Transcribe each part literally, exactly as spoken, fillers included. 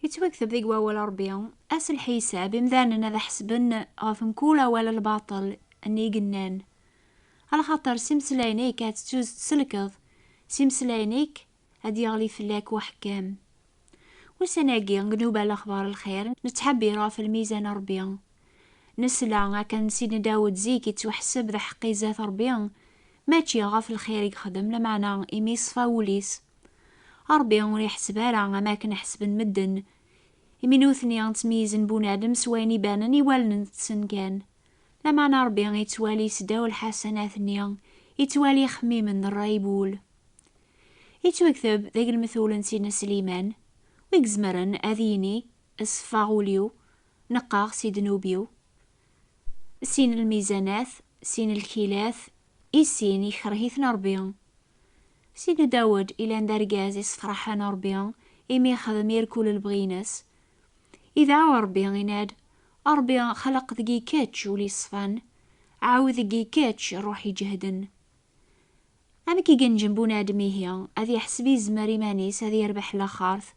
Yettwakteb deg wawal Ṛebbi, ass lḥisab, imdanen ad ḥesben ɣef mkul awal n lbaṭel nni i yennan. Alaxaṭer s imeslayen-ik ad tettusselkeḍ, s imeslayen-ik ad yeɣli fell-ak uḥekkam. Ussan-agi, deg nnuba n lexbar lxir, nettḥebbir ɣef lmizan n Ṛebbi. Nesla akken Sidna Dawed zik yettwaḥseb d aḥeqqi zdat Ṛebbi, mačči ɣef lxir i yexdem, lameɛna imi yeṣfa wul-is. Ṛebbi ur iḥseb ara am akken ḥesben medden, imi nutni ttmeyyizen bunadem s wayen ibanen i wallen-nsen kan. Lameɛna Ṛebbi yettwali seddaw lḥasanat-nni, yettwali ixemmimen n ṛṛay n wul. Yettwakteb deg lmetul n Sidna Sliman, wi izemren ad yini, ṣfeɣ ul-iw, neqqaɣ si ddnub-iw. Sin lmizanat, sin lkilat, i sin ikreh-iten Ṛebbi. Sidna Dawed ilan d argaz isefraḥen Ṛebbi, imi yexdem irkul lebɣi-ines. Idɛu Ṛebbi, inad, Ṛebbi, xleq deg-i kečč ul iṣfan, ɛawed deg-i kečč ṛṛuḥ iǧehden. Amek i yenǧen bunadem ihi, ad yeḥseb izmer iman-is ad yerbeḥ laxert,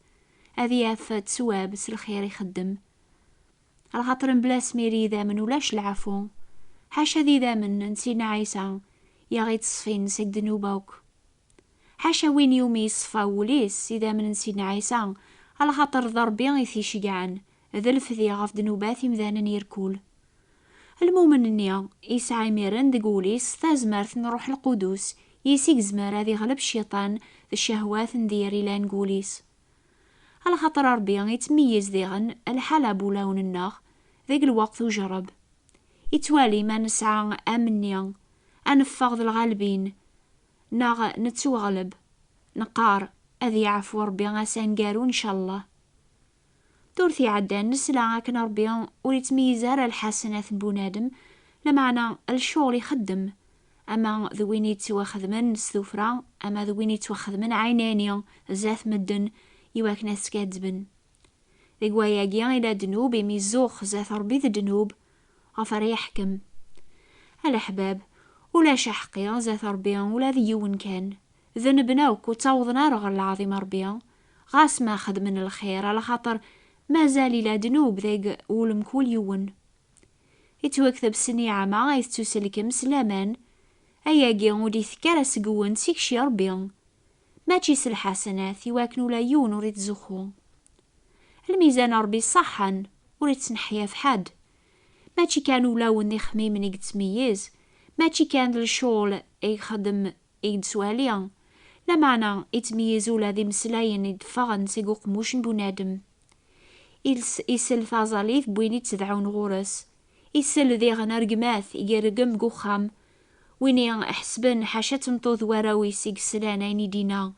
ad yaf ttwab s lxir ixeddem? Alaxaṭer mebla asmir n yidammen ulac leɛfu. Ḥaca d idammen n Sidna Ɛisa i aɣ-ittṣfin seg ddnub akk. Ḥaca win iwumi yeṣfa wul-is s idammen n Sidna Ɛisa, alaxaṭer d Ṛebbi i t-iceggɛen, d lefdi ɣef ddnubat imdanen irkul. Lmumen-nni yesɛa imiren deg wul-is tazmert n Ṛṛuḥ Lqudus, yis i yezmer ad iɣleb cciṭan d ccehwat n dir ilan deg wul-is. Alaxaṭer Ṛebbi ittmeyyiz diɣen lḥala n wulawen-nneɣ deg lweqt ujerreb. Ittwali ma nesɛa amenni, ad neffeɣ d lɣalbin, neɣ nettwaɣleb. Neqqar, ad yeɛfu Ṛebbi ass aneggaru, ncallah. Ddurt iɛeddan nesla akken Ṛebbi ur ittmeyyiz ara lḥasanat n bunadem, lameɛna lecɣel ixeddem, ama d win yettwaxedmen s tuffra, ama d win yettwaxedmen ɛinani zdat medden, iwakken ad skaddben. Deg wayagi ila ddnub, imi zzux zdat Ṛebbi d ddnub ɣef ara yeḥkem. A leḥbab, ulac aḥeqqi zdat Ṛebbi ula d yiwen kan. Denben akk, ur ttawḍen ara ɣer lɛaḍima Ṛebbi, ɣas ma xedmen lxir, alaxaṭer mazal ila ddnub deg wul mkul yiwen. Ittwakteb s nniɛma ay tettuselkem s laman, ayagi ur d-itekk ara seg-wen, sikci Ṛebbi, mačči s lḥasanat, iwakken ula yiwen ur ittzuxxu. Lmizan n Ṛebbi ṣaḥḥan, ur ittneḥyaf ḥedd. Mačči kan ulawen ixemmimen i yettmeyyiz, mačči kan d lecɣel i ixeddem i yettwali, lameɛna ittmeyyiz ula d imeslayen i d-ffɣen seg uqemmuc n bunadem. Ils-, isel taẓallit n win ittedɛun ɣur-s. Isel diɣen rregmat i yerregem deg uxxam, win iḥesben ḥaca d tmeṭṭut d warraw-is i yeslan ayen i d-inna.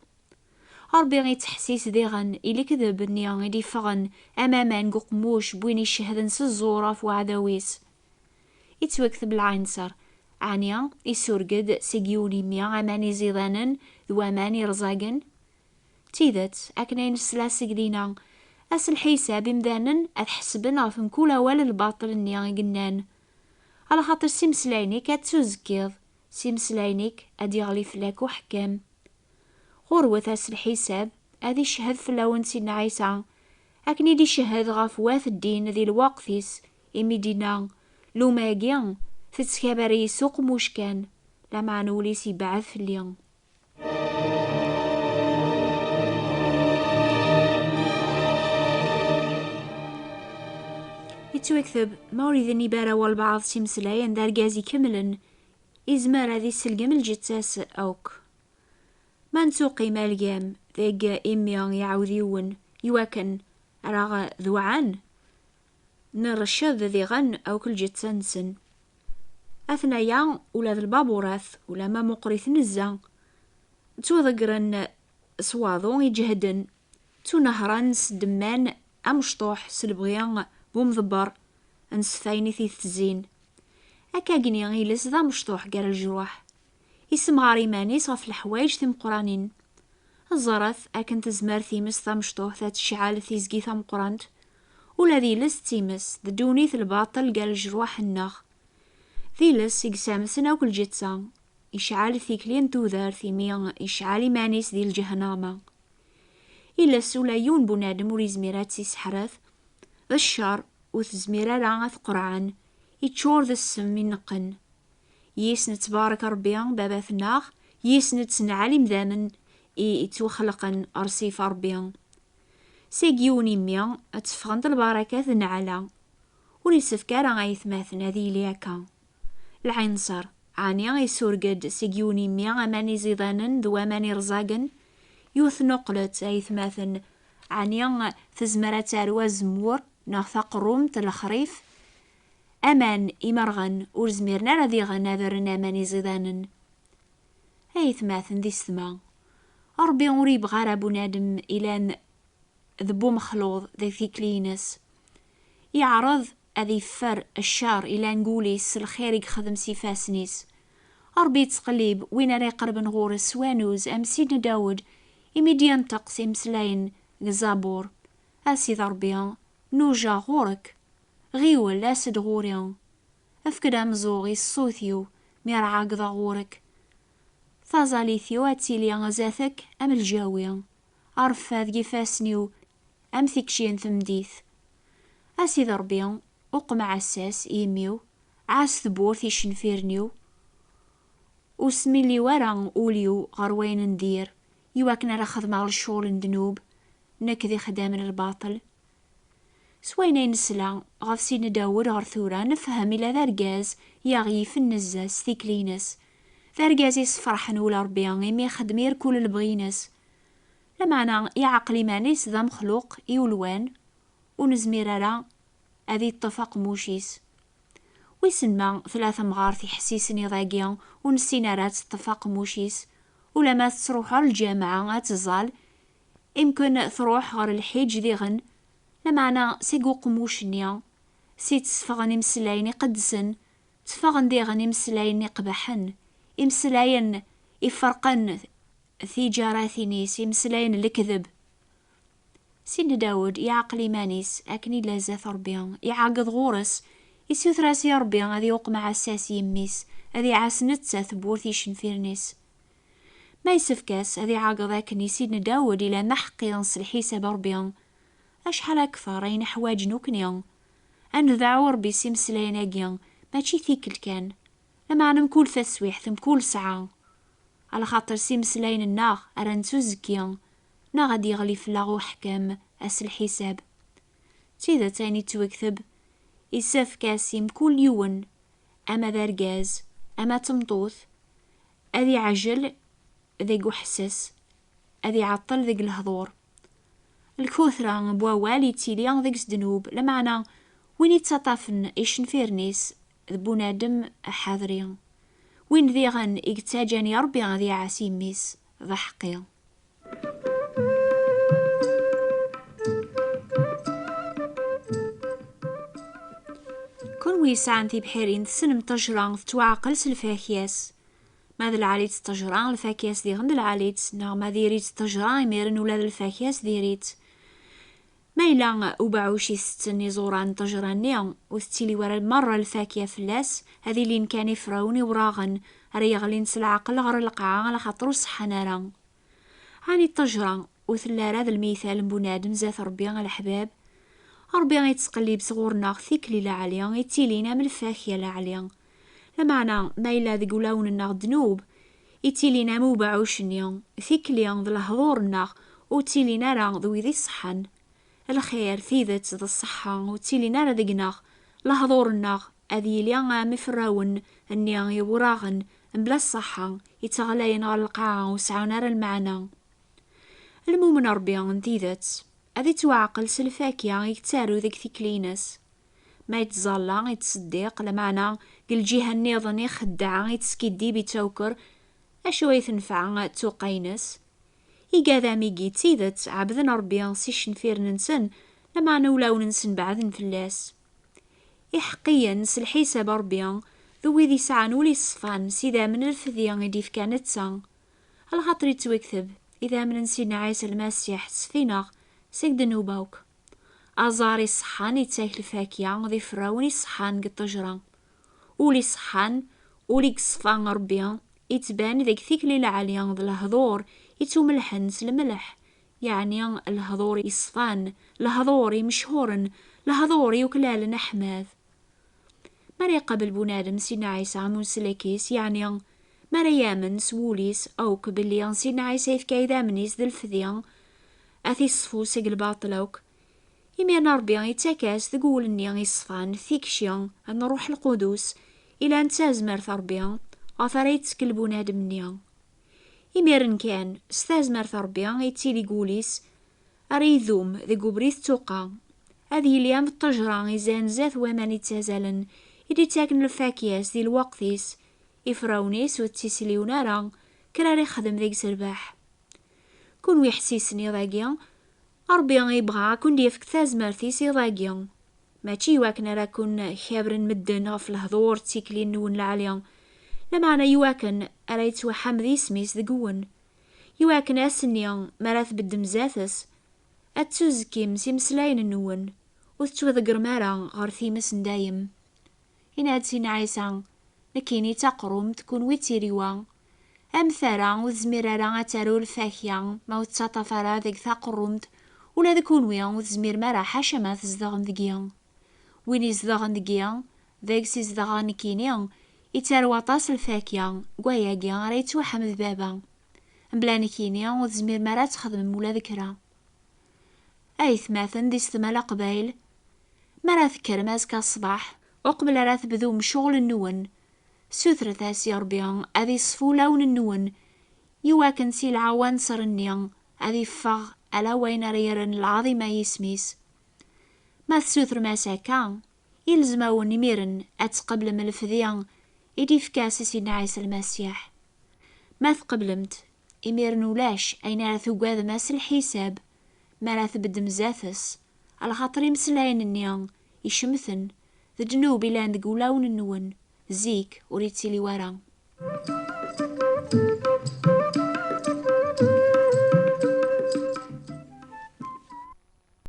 Ṛebbi ittḥessis diɣen i lekdeb-nni i d-iffɣen am aman deg uqemmuc n win icehden s ẓẓur ɣef uɛdaw-is. Ittwakteb lɛinṣer, ɛni isureg-d seg yiwen imi aman iẓidanen d waman irẓagen? D tidet, akken ay nesla seg dinna, ass lḥisab imdanen ad ḥesben ɣef mkul awal n lbaṭel-nni i yennan. Alaxaṭer s imeslayen-ik ad tuzekkiḍ, s imeslayen-ik ad yeɣli fell-ak uḥekkam. Ɣurwet ass lḥisab, ad icehhed fell-awen Sidna Ɛisa, akken i d-icehhed ɣef wat ddin di lweqt-is, imi d-inna, luma-agi tettkabar-iyi s uqemmuc kan, lameɛna ul-is yebɛed fell-i. Yettwakteb, ma ur idnib ara walbeɛḍ s imeslayen d argaz ikemlen, izmer ad iselgem lǧetta-s akk. Ma nettuqim algam deg imi iɛawdiwen, iwakken ara ɣ-dewɛen, nrecceḍ diɣen akk lǧetta-nsen. Atnaya ula d lbaburat, ula ma meqqrit nezza, ttwaḍeggren s waḍu iǧehden, ttunehṛen s ddemman amecṭuḥ s lebɣi n umḍebber n sfayen i t-itezzin. Akkagni iles d amecṭuḥ gar lejruḥ. Issemɣar iman-is ɣef leḥwayeǧ timeqqranin. Ẓret akken tezmer times tamecṭuḥt ad tecɛel tizgi tameqqrant. Ula d iles d times, d ddunit lbaṭel gar lejruḥ-nneɣ. D iles i isamsen akk lǧetta. Icɛel tikli n tudert imi icɛel iman-is di lǧehnama. Iles ula yiwen bunadem ur yezmir ad tt-isseḥret, d ccer ur tezmir ara ad t-qerɛen, iččur d ssem ineqqen. Yis nettbarek Ṛebbi, baba-tneɣ, yis nettnɛal imdamen i yettwaxelqen ɣer ṣṣif Ṛebbi. Seg yiwen immi ad teffɣent lbarakat d nneɛla, ur yessefk ara aytmaten ad yili akka. Lɛinṣer, ɛni isureg-d seg yiwen immi aman iẓidanen d waman irẓagen? Yiwet tnuqlet, aytmaten, ɛni tezmer ad tarew azemmur neɣ taqerrumt, lexrif? Aman imerɣen ur zmiren ara diɣen ad rren aman iẓidanen. Aytmaten d isetma, Ṛebbi ur yebɣi ara bunadem ilan d bu mexluḍ deg tikli-ines. Yeɛreḍ ad yeffer ccer ilan deg wul-is s lxir i yexdem s ifassen-is. Ṛebbi yettqellib win ara iqerben ɣur-s s wanuz am Sidna Dawed, imi d-yenṭeq s imeslayen deg Zabur: A Sidi Ṛebbi, nujaɣ ɣur-k. Ɣiwel, as-d ɣur-i. Efk-d ameẓẓuɣ i ṣṣut-iw mi ara ɛeggḍeɣ ɣur-k. Taẓallit-iw ad tili zdat-k am lǧawi, rfed deg ifassen-iw am tikci n tmedit. A Sidi Ṛebbi, uqmeɛ assas i imi-w, ɛass tewwurt icenfiren-iw, ur smiliw ara ul-iw ɣer wayen n dir, iwakken ara xedmeɣ lecɣal n ddnub, nekk d ixeddamen n lbaṭel. S wayen ay nesla ɣef Sidna Dawed ɣer tura, nefhem ila d argaz i aɣ-yifen nezzeh s tikli-ines. D argaz i sefraḥen ula Ṛebbi, imi ixeddem irkul lebɣi-ines. Lameɛna iɛqel iman-is d amexluq iwelwan, ur nezmir ara ad iṭṭef aqemmuc-is. Wissen ma tella temɣart iḥessisen iḍ-agi ur nessin ara ad teṭṭef aqemmuc-is, ulamma tettruḥu ar lǧameɛ ad teẓẓal, imken truḥ ɣer lḥiǧ diɣen, lameɛna seg uqemmuc-nni, si tteffɣen imeslayen iqedsen, tteffɣen diɣen imeslayen iqbaḥen, imeslayen iferqen tiǧaratin-is, imeslayen n lekdeb. Sidna Dawed iɛqel iman-is akken illa zdat Ṛebbi, iɛeggeḍ ɣur-s, isuter-as i Ṛebbi ad iwqem aɛessas i yemmi-s, ad iɛass netta tewwurt icenfiren-is. Ma yessefk-as ad iɛeggeḍ akken i Sidna Dawed ilan d aḥeqqi s lḥisab Ṛebbi, acḥal akteṛ ay neḥwaǧ nekkni ad nedɛu Ṛebbi s imeslayen-agi, mačči tikkelt kan, lameɛna mkul taswiḥt, mkul ssaɛa. Alaxaṭer s imeslayen-nneɣ ara nettu zekki, neɣ ad d-yeɣli fell-aɣ uḥkam ass lḥisab. D tidet, ayen yettwakteb isefk-as i mkul yiwen, ama d argaz, ama d tmeṭṭut, ad iɛjel deg uḥesses, ad iɛeṭṭel deg lehdur. Lkutra n wawal yettili deg-s ddnub, lameɛna win yettaṭṭafen icenfiren-is d bunadem ḥadri. Win diɣen i yettaǧǧan i Ṛebbi ad iɛass yemmi-s, d aḥeqqi. Kunwi yesɛan tibḥirin, tessnem ṭṭejra tettwaɛqel s lfakya-s. Ma d lɛali-tt ṭṭejra, lfakya-s diɣen d lɛali-tt, neɣ ma diri-tt ṭṭejra, imiren ula d lfakya-s diri-tt. Ma yella ubeɛɛuc itetten iẓuran n ṭṭejra-nni, ur tettili wara merra lfakya fell-as, ad ilin kan ifrawen iwraɣen ara yeɣlin s leɛqel ɣer lqaɛa, alaxaṭer ur ṣeḥḥan ara. Ɛni ṭṭejra ur telli ara d lmital n bunadem zdat Ṛebbi, a leḥbab? Ṛebbi yettqellib sɣur-neɣ tikli lɛali, ittilin am lfakya lɛali. Lameɛna, ma yella deg ulawen-nneɣ ddnub, ittilin am ubeɛɛuc-nni, tikli d lehdur-nneɣ ur ttilin ara d wid iṣeḥḥan. Lxir, tidet d ṣṣeḥḥa ur ttilin ara deg-neɣ. Lehdur-nneɣ ad yili am iferrawen-nni iwraɣen, mebla ṣṣeḥḥa, itteɣlayen ɣer lqaɛa ur sɛun ara lmeɛna. Lmumen n Ṛebbi n tidet ad ittwaɛqel s lfakya i yettaru deg tikli-ines. Ma yettẓalla, yettṣeddiq, lameɛna deg lǧiha nniḍen ixeddeɛ, yettskiddib, yettawker, acu ay tenfeɛ ttuqqa-ines? Igad amigi d tidet ɛebden Ṛebbi s icenfiren-nsen, lameɛna ulawen-nsen beɛden fell-as. Iḥeqqiyen s lḥisab n Ṛebbi d wid isɛan ul iṣfan s idammen n lfedya i d-ifka netta. Alaxaṭer ittwakteb, idammen n Sidna Ɛisa Lmasiḥ ttsefineɣ seg ddnub akk. Aẓar iṣeḥḥan ittak lfakya d iferrawen iṣeḥḥan deg ṭṭejra. Ul iṣeḥḥan, ul i yeṣfa Ṛebbi, ittban deg tikli lɛali d lehdur ittumelḥen s lemleḥ, Yeɛni lehdur yeṣfan, lehdur imechuren, lehdur yuklalen aḥmad. Mi ara iqabel bunadem Sidna Ɛisa am uneslak-is, yeɛni mi ara yamen s wul-is akk belli Sidna Ɛisa yefka idammen-is d lefdi, ad t-iṣfu seg lbaṭel akk, imiren Ṛebbi yettak-as deg wul-nni yeṣfan tikci n Ṛṛuḥ Lqudus, ilan d tazmert Ṛebbi ɣef ara yettekkel bunadem-nni. Imiren kan, s tazmert Ṛebbi yettili deg wul-is, ara idum deg ubrid d tuqqa. Ad yili am ṭṭejra izan zdat waman ittazalen, i d-ittaken lfakya-s di lweqt-is, ifrawen-is ur ttisliwen ara, kra ara ixdem deg-s rrbeḥ. Kunwi ḥessisen iḍ-agi, Ṛebbi yebɣa ad ken-d-yefk tazmert-is iḍ-agi. Mačči iwakken ara ken-kabren medden ɣef lehdur d tikli-nwen lɛali, lameɛna iwakken ara yettwaḥamed yisem-is deg-wen. Iwakken ass-nni mi ara tbeddem zdat-s, ad tettuzekkim s imeslayen-nwen, ur tettwaḍeggrem ara ɣer times n dayem. Yenna-d Sidna Ɛisa, nekkini d taqerrumt, kunwi d tiriwa. Am tara ur tezmir ara ad taru lfakya ma ur tettaṭṭaf ara deg taqerrumt, ula d kunwi ur tezmirem ara ḥaca ma tzedɣem deg-i. Win izedɣen deg-i, deg-s i zedɣeɣ nekkini, yettarew aṭas lfakya, deg wayagi ara yettwaḥmed Baba. Mebla nekkini ur tezmirem ara ad txedmem ula d kra. Aytmaten d isetma Leqbayel, mi ara tekkrem azekka ṣṣbeḥ, uqbel ara tebdum ccɣel-nwen, sutret-as i Ṛebbi ad iṣfu ulawen-nwen, iwakken si lɛawanser-nni ad iffeɣ ala wayen ara yerren lɛaḍima i yisem-is. Ma tessutrem-as akka, ilzem-awen imiren ad tqeblem lefdi i d-ifka s Sidna Ɛisa Lmasiḥ. Ma tqeblemt, imiren ulac ayen ara tugadem ass lḥisab mi ara tbeddem zdat-s, alaxaṭer imeslayen-nni icemten d ddnub ilan deg wulawen-nwen, zik ur ittili wara.